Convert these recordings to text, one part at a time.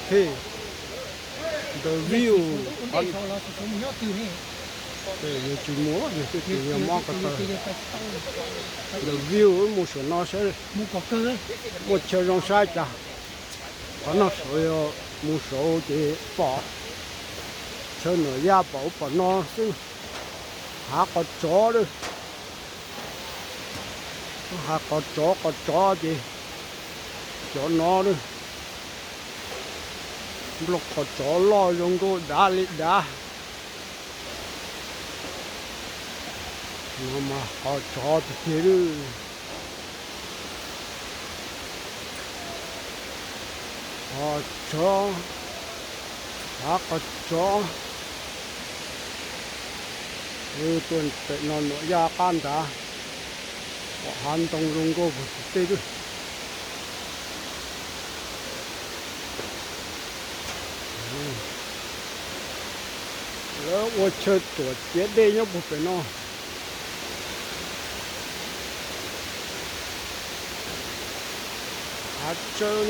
The view. Yog tsis mus yog twb yog mob ko taw. The view mus saum no saib, muaj chaw zoo saib cas. Qhov no saud yog mus saud ces pom chaw Nuam Yaj pom ub pom no xwb. Hav qov tsov lawm. Hav qov tsov, qov tsov ces cov no lawm. Nplooj qov tsov loj zoo nkauj dav li dav. No mas qov tsov tiag tiag lawm. Qov tsov, hav qov tsov. Tuaj pem no Nuam Yaj qab nrad, pom hav ntoo zoo nkauj puag tim tej lawm. Lawv ua chaw tuam ciav dej nyob puag pem no. Hav tsawb,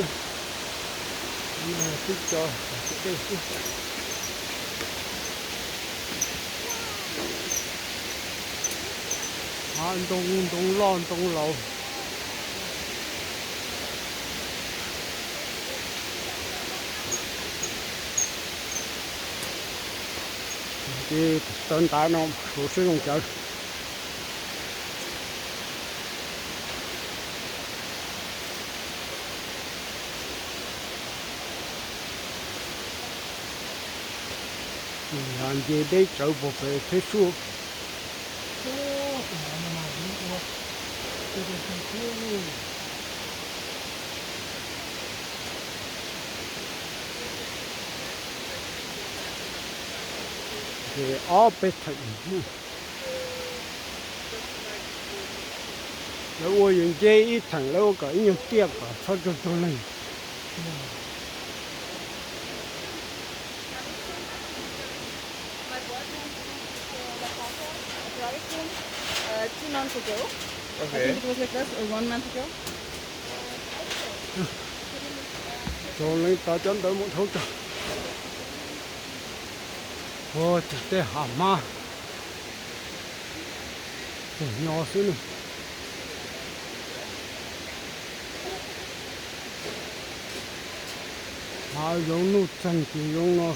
twb co tom ciav dej xwb. Hav ntoo, ntoo loj ntoo laus. Ces taw ntaiv no suav siab zoo cawv. Nce deb tsawv puag pem thiab sub. Ces ob peb theem, lawv ua yus nce ib theem, lawv ua kom ib nyuag tiaj kom txhob raug raug leeg. Two months ago. I think it was like this, or one month ago. Raug leeg tas cov ntawd mus dhau rau. Ua tsis tej hav hmab, tseem nyo xwb ne. Hav zoov nuj txeeg ces zoo no.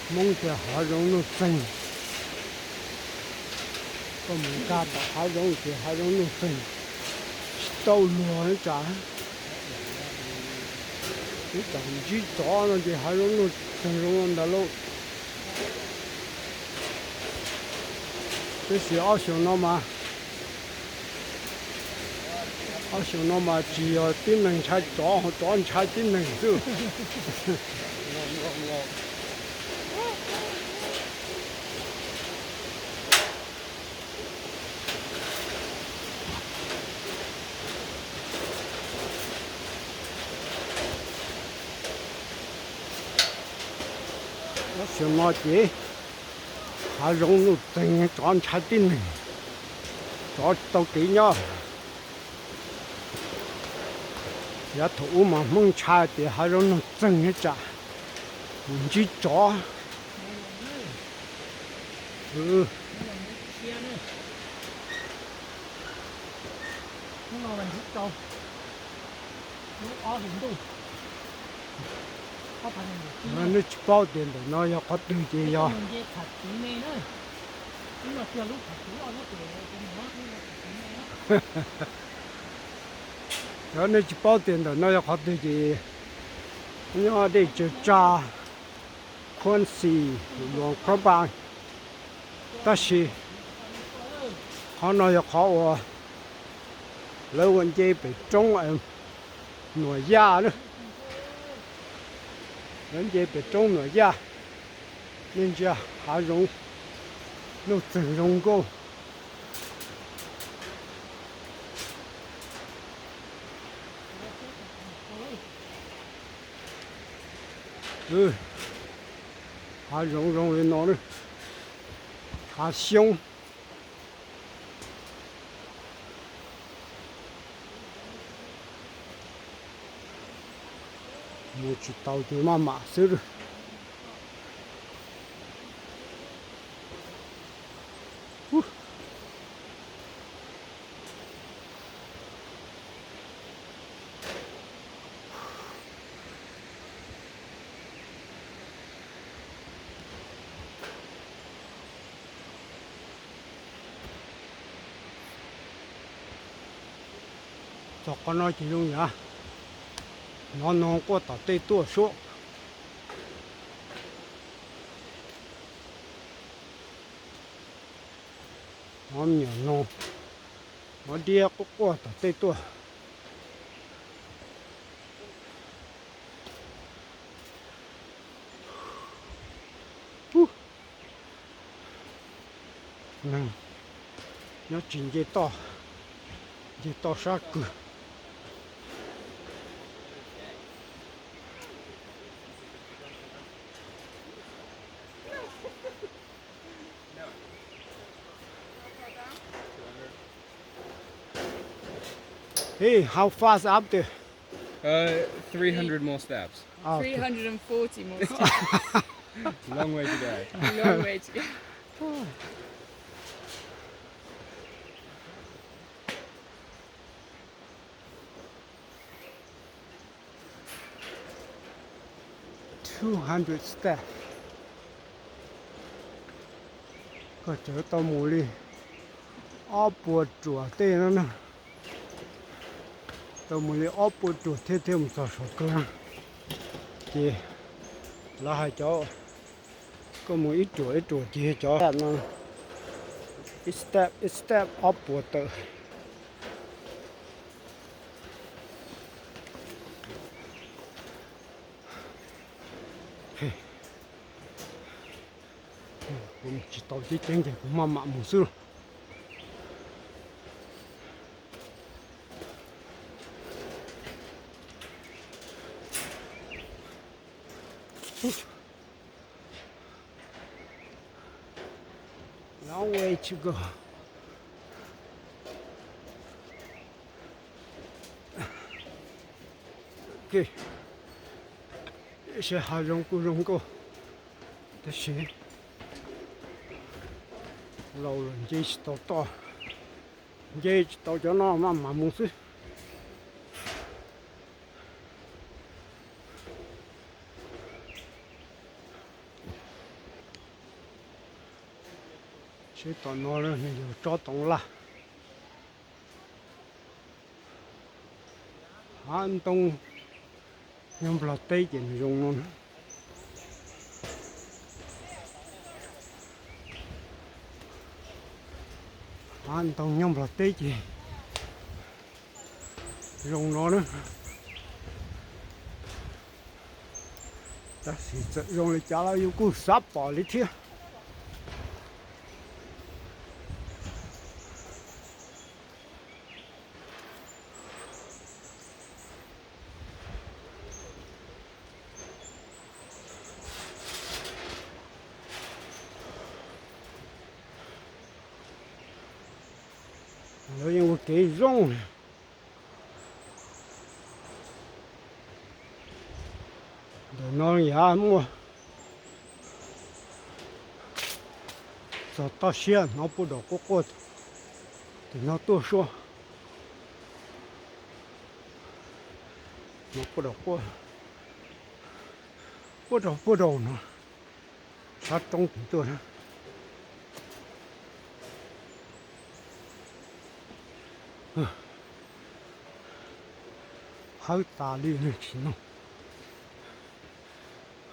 Hmoob tias hav zoov nuj txeeg. Koj mus nkag tom hav zoov ces hav zoov nuj txeeg, tsis tau luag li cas. Ib tsam ntsib tsov no ces hav zoov nuj txeeg zoo ntawd lauj. Tab sis ob xyoos no mas, ob xyoos no mas tsis yog tib neeg ntshai tsov, ho tsov ntshai tib neeg xwb. Ob xyoos no ces hav zoov nuj txeeg, tsov ntshai tib neeg, tsov tsis tau kev nyob. Yav thaum ub mas Hmoob ntshai tias hav zoov nuj txeeg tsam ntsib tsov. Nej tsis paub tias ntawm no yog qhov twg ces yog, yog nej tsis paub tias ntawm no yog qhov twg ces nyob dej tsawg tsag, Khuab Xis, Luas Phab Npas. Tab sis qhov no yog qhov uas lawv ua nce pem roob Nuam Yaj na. Lawv nce pem roob Nuam Yaj, nej ntsia hav zoov nuj txeeg zoo nkauj. Hav zoov zoo li no, hav xyoob. Mus tsis tau ces maj mam xwb. Txog qhov no ces zoo yam hnov noog quaj tom tej tuaj suab. Hnov me nyuam noog, hnov diab quaj quaj tom tej tuaj. Neeg nyob tsis nce toj, nce toj sab kws. Hey, how fast up there? Uh, three hundred more steps. Oh, okay. Three hundred and forty more steps. Long way to go. Long way to go. Two hundred step. Koj tseem tau mus li ob puas ruam tej no na. Tau mus li ob puas ruam thiaj thiaj mus txog saum kawg. Ces lawv hais cov, koj mus ib ruam ib ruam ces cov no ib step ib step ob puas tawm. Kuv mus tsis tau ceeb ceeb ces kuv maj mam mus xwb. Long way to go. Ok, saib hav zoov kuj zoo nkauj, tab sis laus lawm nce tsis tau toj, nce tsis tau cov no maj mam mus xwb. Seb tom no yog tsob toov laj. Hav ntoo nyob Nplog teb ces nws zoo no. Hav ntoo nyob Nplog teb ces zoo no na. Tab sis txawm zoo li cas los yus kuj xav pom li thiab. Lawv yeej ua kev zoo. Ntawm no yav muaj txog toj siab hnov puag daum quaj quaj, tim no tuaj suab. Hnov puag daum quaj, puag daum puag daum no, sab roob tim tuaj na. Hawb tas li tsis no,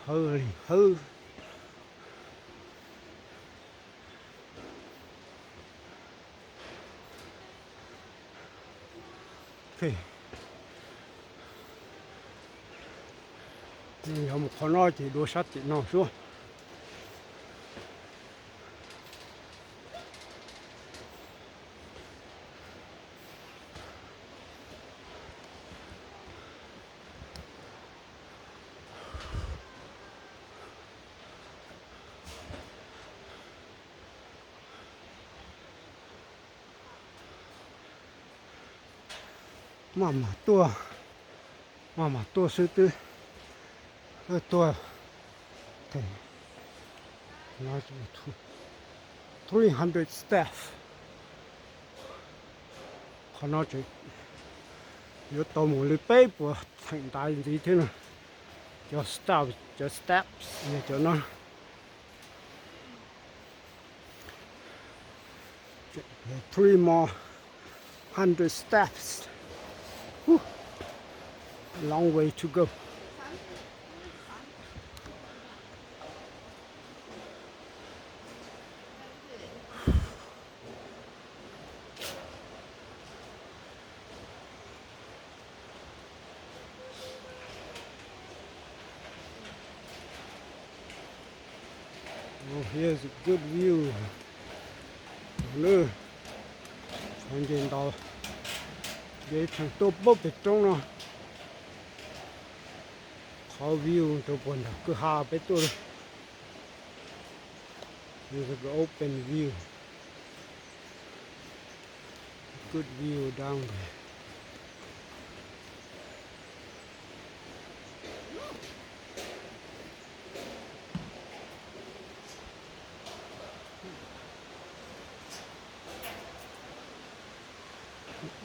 hawb li hawb. Yog mus qhov no ces dua sab tim no suab. Maj mam tuaj, maj mam tuaj xwb twb Tuaj three hundred steps. Qhov no tseem yuav tau mus li peb puas theem ntaiv ntxiv thiab no. Cov step, cov steps yog cov no. Three more hundred steps. Whew. Long way to go. Oh, here's a good view. Qhov nce ntau, nce tseem tuaj pab pem roob no. Qhov view rau puag nram kwj ha peb tuaj. Here's a open view. Good view down there.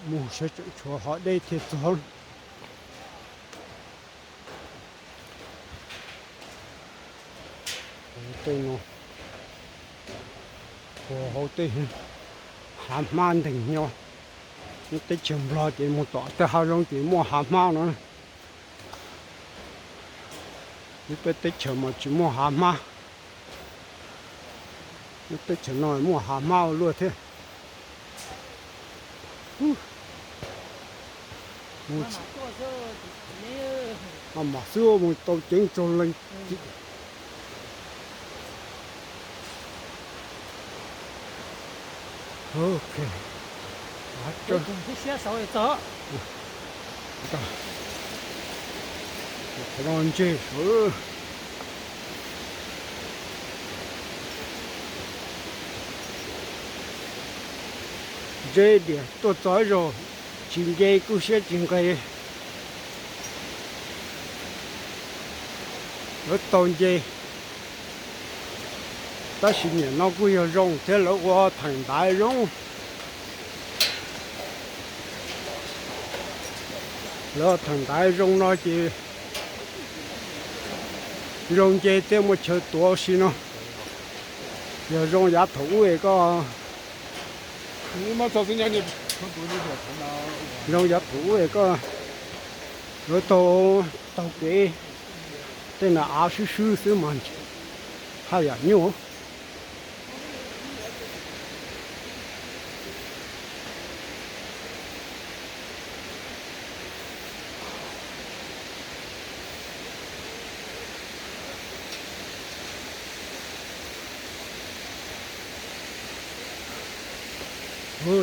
Mus saib tseem tshuav hov dej thiaj txog. Tej no puag hauv tej hav hmab nteeg nyob. Teb chaws Nplog ces mus tom tej hav zoov ces muaj hav hmab no. Lub peb teb chaws mas tsis muaj hav hmab. Lub teb chaws no muaj hav hmab ua luaj thiab. Mam xwb mus tau ceev tsaug leej. Qhov no ntseg sawv. Ntseg diam tuaj txog ib zaug tsis nce kuj siab tsis nqis. Lawv tau nce, tab sis nim no kuj yog zoo thiab lawv ua theem ntaiv zoo. Lawv theem ntaiv zoo no ces zoo nce thiab muaj chaw tuav si no. Yog zoo yav thaum ub es koj, zoo yav thaum ub es koj yuav tau taug kev tej no av swb swb xwb mas haj yam nyuaj.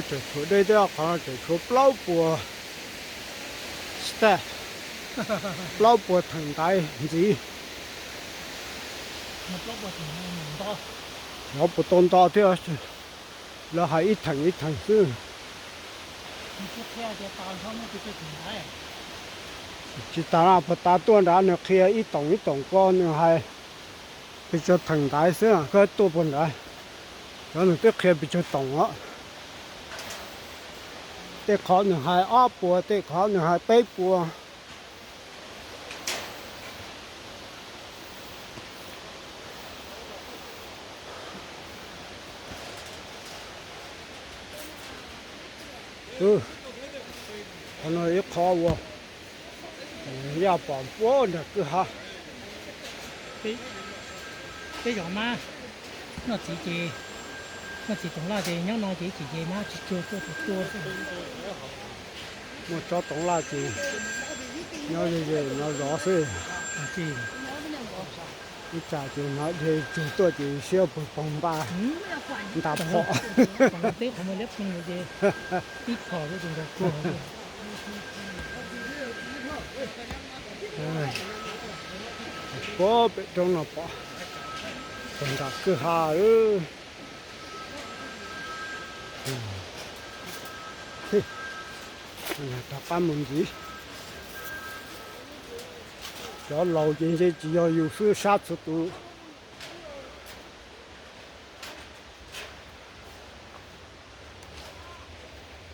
Tseem tshuav dej thiab, qhov no tseem tshuav plaub puas step, plaub puas theem ntaiv ntxiv. Plaub puas tau nto thiab, lawv hais ib theem ib theem xwb. Tsis tas no puag ta tuaj nrad nws qhia ib toom ib toom ko nws hais pes tsawg theem ntaiv xwb, koj tuaj puag nrad cov nws twb qhia pes tsawg toom os. Tej qhov nws hais ob puas, tej qhov nws hais peb puas. Qhov no ib qho uas yaj pom puag nram kwj ha. Peb zos mab noj txiv ces, noj txiv toov laj ces nyob no ces ib chim ces mab tsis tsuag tuaj tus tuaj xwb. Muaj tsob toov laj ces nyob ze ze nyob zov xwb. Ib tsam ces hnov dheev tsuag tuaj ces siab puag poog npaj nta phom. Teb qhov muaj liab ploog ces tib phom tus nkaus tuag. Puag pem roob no pom, puag nram kwj ha. Rov qab mus ntxiv. Cov laus ces ntshe tsis yog yus xwb, sab txhua tus.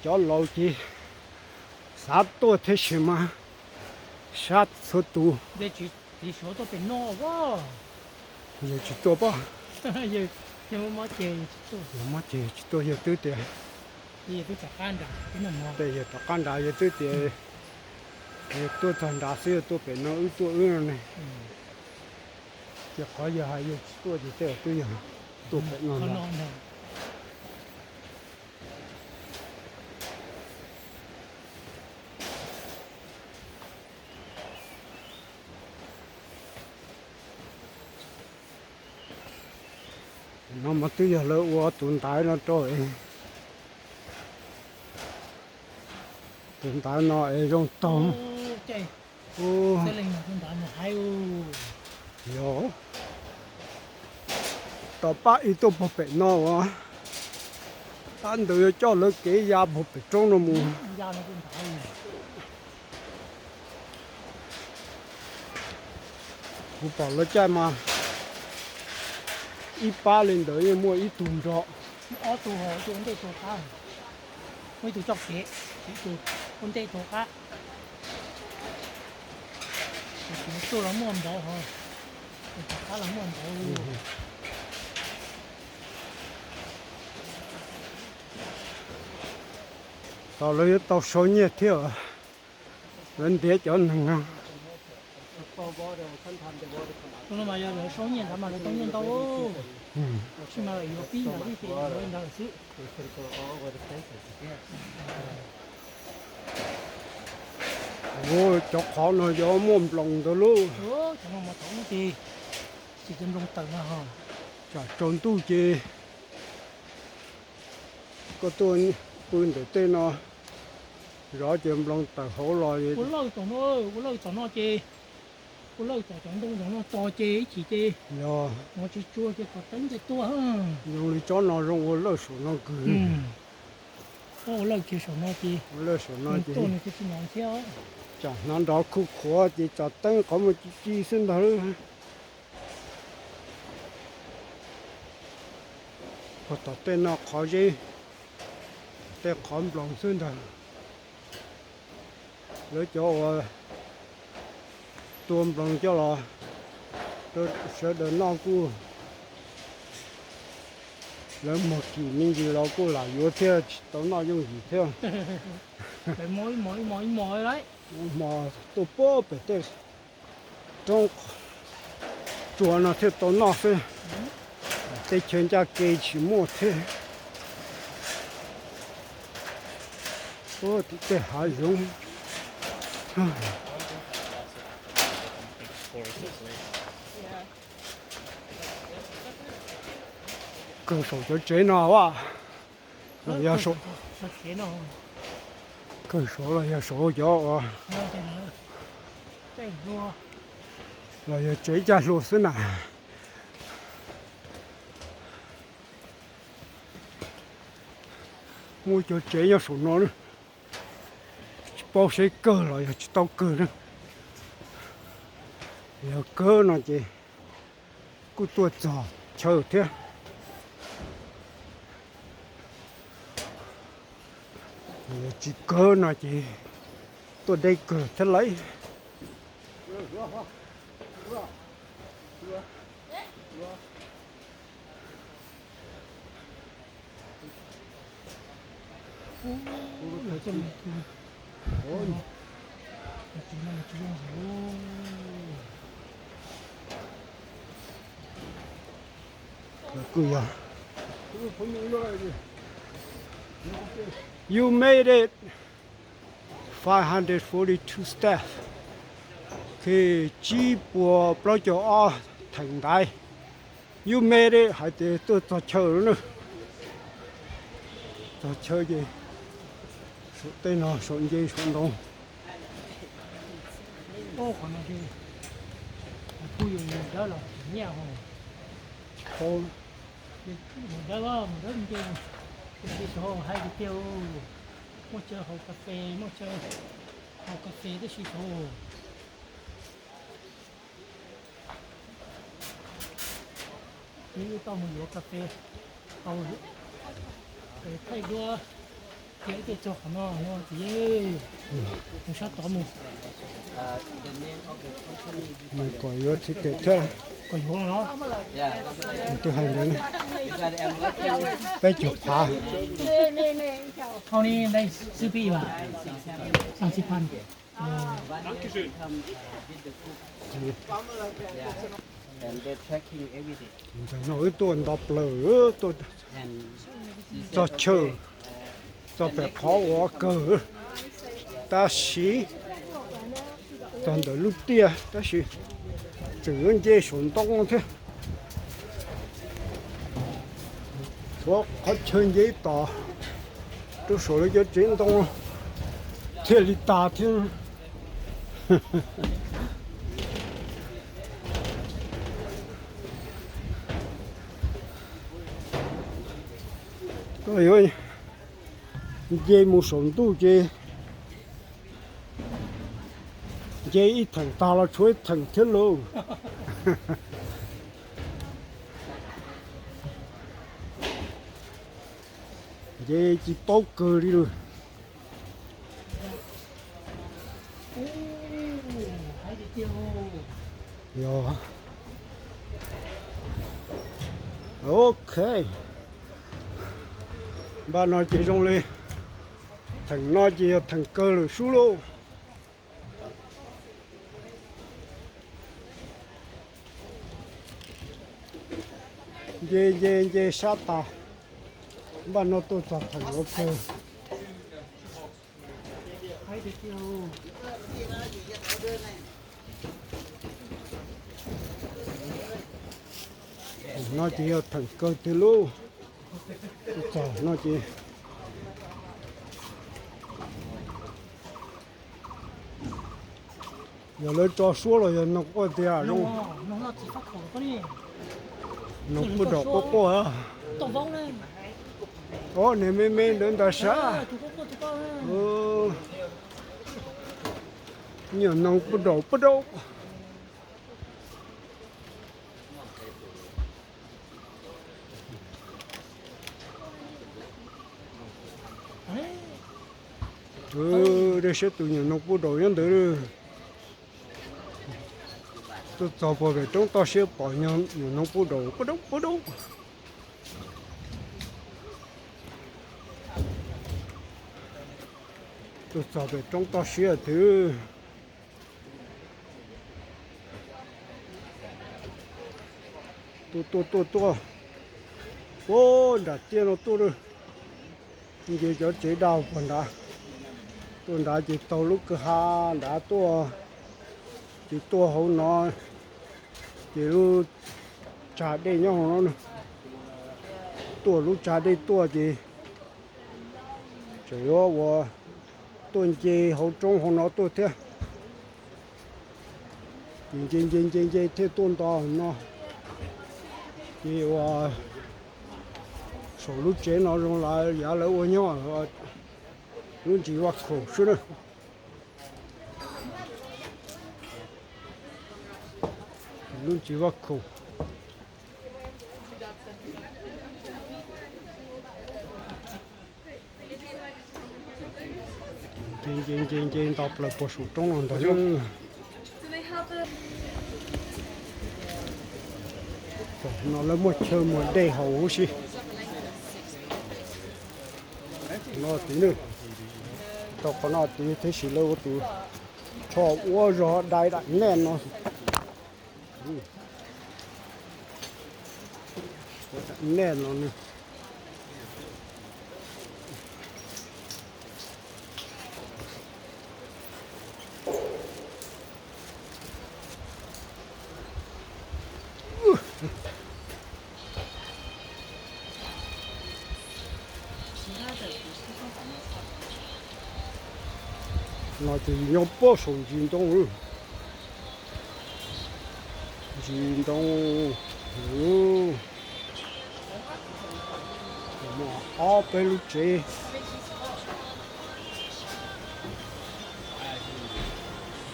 Cov laus ces xav tuaj thiab sis mas sab txhua tus. Yawg tsis tuaj pob, mob ces tsis tuaj, yawg twb tias, yawg rov qab nrad, yawg twb tias, yawg tuaj txog nrad xwb, yawg tuaj pem no wb tuaj wb no ne. Ces qhov yawg hais yawg tsis tuaj ces tej zaum twb yog tuaj pem no ntag. No mas twb yog lawv ua tus ntaiv no rau, tus ntaiv no es zoo taug. Yog, tom pab ib tuaj puag pem no uas, pab ntawd yuav coj lawv kev ya puag pem roob no mus. Kuv pom lawv caij mas ib pab li ntawd yeej muaj ib tug nrog. Ob tug ho ua ntej tuag qab, muaj ib tug txoj kev, ib tug ua ntej tuag qab. Tus tuaj los muaj npaum ho, tus tuag qab los muaj npaum. Tau lawv yuav tau sau nyiaj thiab, lawv ntiav cov neeg no. Tus no mas yog lawv sau nyiaj ntawd mas lawv tau nyiaj ntau, tab sis mas lawv yuav pib ntawd xwb. Cov qhov no yog muaj nploos ntawd lauj. Cov no mas thaum ub ces, ces cov nploos tawm no ho, tsam tsaus ntuj ces koj tuaj pw ntawm tej no, zov ces nploos tawm hauv los. Ua lawj tom no, ua lawj tom no ces, ua lawj tom cov ntoo tom no tos ces ib chim ces yog no tsis tsuag ces kom teeb ces tuaj. Zoo li tsob no zoo ua lawj saum no kawg. Ua lawj kiag saum no ces, ua lawj saum no ces tuaj nws thiaj tsis hnov thiab. Tsam hnav nrov khuj khuav ces tsam teeb qhov muag ci ci xwb ntag. Puag tom tej no qhov zeb, tej qhov nploos xwb ntag. Lawv cov uas tua nploos coj los rau sawv daws noj kuj, lawv muag kim me ntsis los kuj lam yuav thiab, tsis tau noj yooj yim thiab. Hmo tuaj puag pem tej roob tsuas no thiaj tau noj xwb, teb chaws ncaj ke tsis muaj thiab. Tim tej hav zoov. Kawg saum cov tsev no a, los yog saum, kawg saud los yog saum cov uas, los yog tsev ncaj hlua xwb na. Muaj cov tsev nyob saum no, tsis paub seb kawg los yog tsis tau kawg na. Yog kawg no ces kuj tuaj txog chaw thiab. Yog tsis kawg no ces tuaj deb kawg thiab lauj. Kuj yog. You made it. Five hundred forty-two step. Khej tsib puas plaub caug ob theem ntaiv. You made it, hais tias tuaj txog chaw lawm na. Txog chaw ces saum tej no saum nce saum ntoo. Qhov no kuj yog dawb los nyiaj ho. Mus dawb, mus dawb nce, tab sis saud hais tiag tiag, muaj chaw haus kas fes, muaj chaw haus kas fes tab sis saud. Wb tau mus yuav kas fes tau, thaij duab, cia ib pliag tso qhov no no txiv, mus sab tod mus. Nws kom yuav tsis tes thiab. Kom yuav los? Tus hais ntawd peb caug phav. Hau ni dai xwb pib vas, xas xib phan. Ntawm no wb tuaj nto plaws, tuaj txog chaw, txog pem qhov uas kawg, tab sis txog ntawm lub tiaj tab sis tseem yuav nce saum ntoo thiab. Tshuav qhov chaw nce ib tom rau saum lawv cov tsev ntoo thiaj li tas thiab. Koj yuav nce mus saum ntuj ces nce ib theem tag los tshuav ib theem thiab lauj. Nce tsis paub kawg li lauj. Yog, ok. Npaj no ces zoo li theem no ces yog theem kawg lawm sub lauj. Nce nce nce sab tas, npaj no tuaj txog theem ua kawg. No ces yog theem kawg tiag lauj. Tuaj txog no ces yog lawv tso suab los yog noog quaj tiag zoo. Noog puag nraum quaj quaj. Ob niag me me ntawd ntag sab. Nyuam noog puag nraum puag nraum. Dej siab tus nyuam noog puag nraum nyob ntawd. Tuaj txog puag pem roob toj siab pom nyuam noog puag nraum puag nraum puag nraum. Tuaj txog pem roob toj siab twb tuaj tuaj tuaj tuaj puag nram tiaj no tuaj. Nce cov tsev daj puag nrad, tuaj nrad ces taug lub kwj ha nrad tuaj, ces tuaj hauv no, ces lub tsag dej nyob hauv no, tuaj lub tsag dej tuaj ces tseem yuav ua tuaj nce hauv roob hauv no tuaj thiab. Ces nce nce nce nce thiaj tuaj nto no, ces ua saum lub tsev no zoo li yav lawv ua nyob, lub ntsis vaj khaum xwb na. Lub ntsis vaj khaum. Nce nce nce nce nto plaws puag saum roob no ntag. No lawv muaj chaw muaj dej haus huv si. No tid, tau qhov no tid tab sis lawv ua tus tsho ua zog dai dam nej no. Nej no. No ces nyob puag saum ntsis ntoo, ntsis ntoo. Muaj ob peb lub tsev.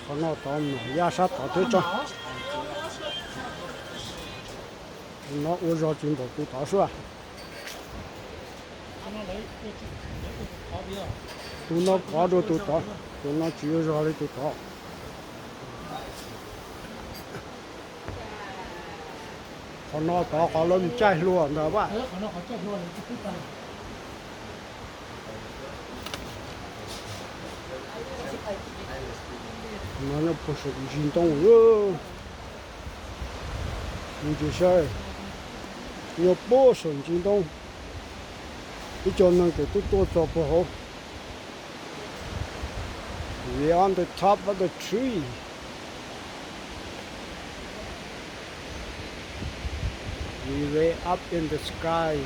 Qhov no tod mom yaj sab tod thiab tso. Tus no ua zog tsis npaum tus tod sua. Tus no khov dua tus tod, tus no tsis ua zog li tus tod. Qhov no tod qhov lawv mus caij hlua ntag vaj. No nyob puag saum ntsis ntoo. Ntsia saib, nyob puag saum ntsis ntoo. Ib co neeg ces twb tuaj txog puag hauv. We're on the top of the tree. We way up in the sky.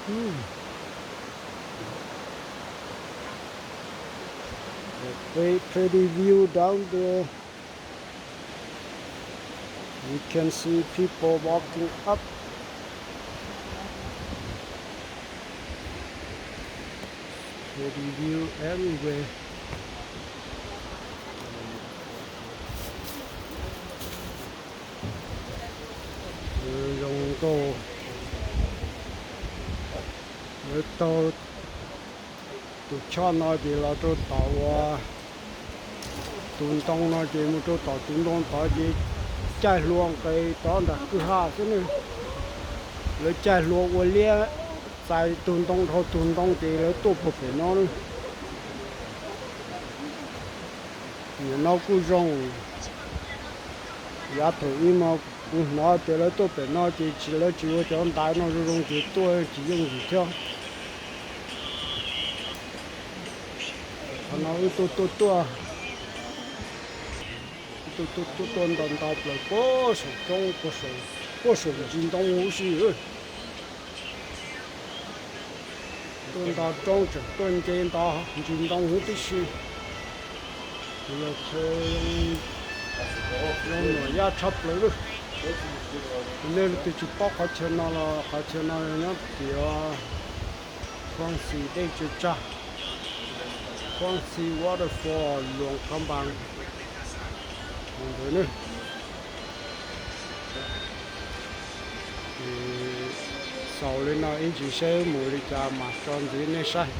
Hmm. A pre- pretty view down there. You can see people walking up. Pretty view everywhere. Zoo nkauj. Lawv taug tus choj no ces los rau tom uas tus ntoo no ces mus rau tom tus ntoo tod ces caij hlua nqes tod nram kwj ha xwb ne. Lawv caij hlua ua liab txais tus ntoo dhau tus ntoo ces lawv tuaj puag pem no. Nim no kuj zoo. Yav thaum ub mas kuv hnov tias lawv tuaj pem no ces tsis, lawv tsis ua cov ntaiv no zoo zoo ces tuaj tsis yooj yim thiab. Qhov no wb tuaj tuaj tuaj, tuaj tuaj tuaj nto nto plaws puag saum roob, puag saum ntsis ntoo huv si. Tuaj nto roob tseem tuaj nce nto ntsis ntoo huv tib si. Kuv los txhua zoo nuam yaj tshaj plaws lawm. Nej leej twg tsis paub qhov chaw no los qhov chaw no nyob tim Phoenx dej tsag, Phoenx Waterfall, Luas Kab Npas ntawd ne. Xaus li no ib ntsis seb mus li cas mam tso ntxiv nej saib.